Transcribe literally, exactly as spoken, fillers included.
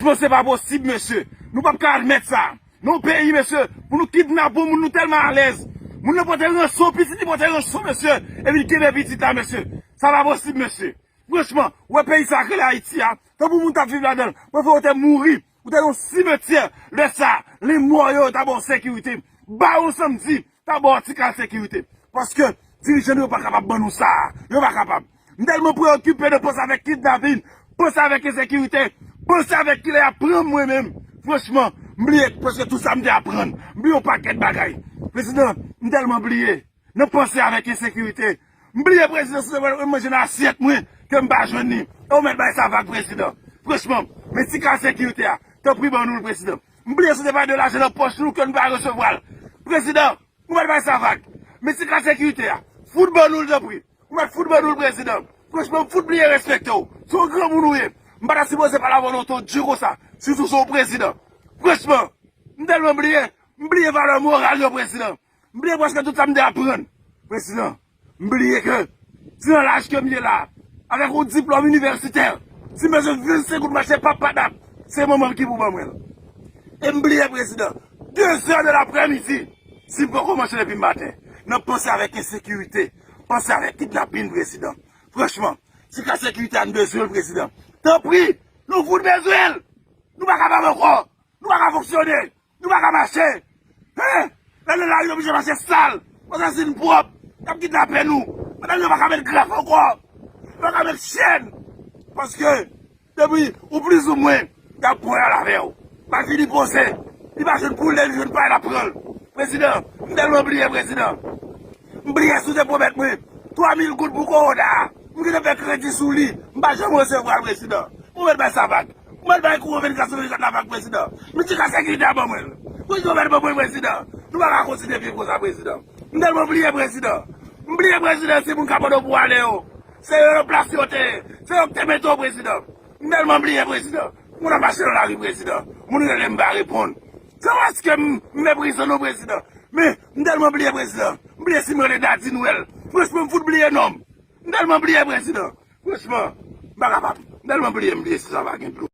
Franchman, se pa posib, mesye. Nou p ap ka admèt sa. Nan yon peyi, mesye, pou nou kidnape yon moun, nou tèlman alèz. Moun nan pote ranson, pitit li pote ranson, mesye. Epi l kenbe pitit la, mesye. Sa pa posib, mesye. Franchman, ou wè peyi sa k rele Ayiti a, tanpri moun t ap viv ladan l. Mwen fè yo te mouri. Ou te nan yon simetyè. Lè sa, lenmò yo ta ba w sekirite. Ba w yon sanmdi, ta ba w ti kal sekirite. Paske dirijan nou yo pa kapab ban nou sa. Yo pa kapab. M tèlman preokipe de panse avèk kidnapin, panse avèk ensekirite, panse avèk kilè y ap pran mwen menm. Franchman, m bliye prèske tout sa m te aprann. M bliye yon pakèt bagay. Prezidan, m tèlman bliye. Nan panse avèk ensekirite. M bliye, prezidan, si se mwen manje nan asyèt mwen ke m pa jwenn li. E ou mèt bay sa vag, prezidan. Franchman, men ti ka sekirite a, tanpri ban nou l, prezidan. M bliye si se pa de lajan nan pòch nou ke nou pa resevwa l. Prezidan, ou mèt bay sa vag. Men ti ka sekirite a, fout ban nou l, tanpri. Ou mèt fout ban nou l, prezidan. Franchman, m fout bliye respekte w. Se yon granmoun ou ye. M pa ta sipoze pale avè w nan yon ton djè konsa, sitou se yon prezidan. Franchman, m tèlman bliye, m bliye valè moral yo, prezidan. M bliye prèske tout sa m te aprann. Prezidan, m bliye ke, ti nan laj ke m ye la, avèk yon diplòm inivèsitè, si m bezwen vennsenk goud mache pap padap, se manman m ki pou ban mwen l. E m bliye, prezidan, de zè de laprèmidi, si m poko manje depi maten, nan panse avèk ensekirite, panse avèk kidnapin, prezidan. Franchman, ti ka sekirite a n bezwen l, prezidan. Tanpri, nou fout bezwen l. Nou pa kapab ankò. Nou pa ka fonksyone. Nou pa ka mache. Hein? Lè nou lari, nou oblije mache sal. Paske si n pwòp, y ap kidnape nou. Madanm yo pa ka met graf ankò. Yo pa ka met chèn. Paske, depi ou plizoumwen, y ap pran y al avè w. Malfini poze. Li pa jwenn poul, li jwenn pay, l ap pran l. Prezidan, m tèlman bliye, prezidan. M bliye si w te pwomèt mwen twa mil goud pou kowona a. M gentan fè kredi sou li. M pa janm resevwa l, prezidan. Ou mèt bay sa vag. Ou mèt bay kou vennkat sou vennkat la vag, prezidan. Men ti ka sekirite a ban mwen l. Prezidan, ou mèt ban mwen, prezidan. Nou pa ka kontinye viv konsa, prezidan. M tèlman bliye, prezidan. M bliye, prezidan, si moun ka mande w pou w ale yo. Se yo nan plas yo te ye. Se yo ki te mete w, prezidan. M tèlman bliye, prezidan. Moun ap mache nan lari, prezidan. Moun rele m pa reponn. Se paske m, m meprize nou, prezidan. Men, m tèlman bliye, prezidan. M bliye si m rele Dadi Nwèl. Franchman, m fout bliye non m. M tèlman bliye, prezidan. Franchman, m pa kapab. M tèlman bliye, m bliye si sa va gen dlo.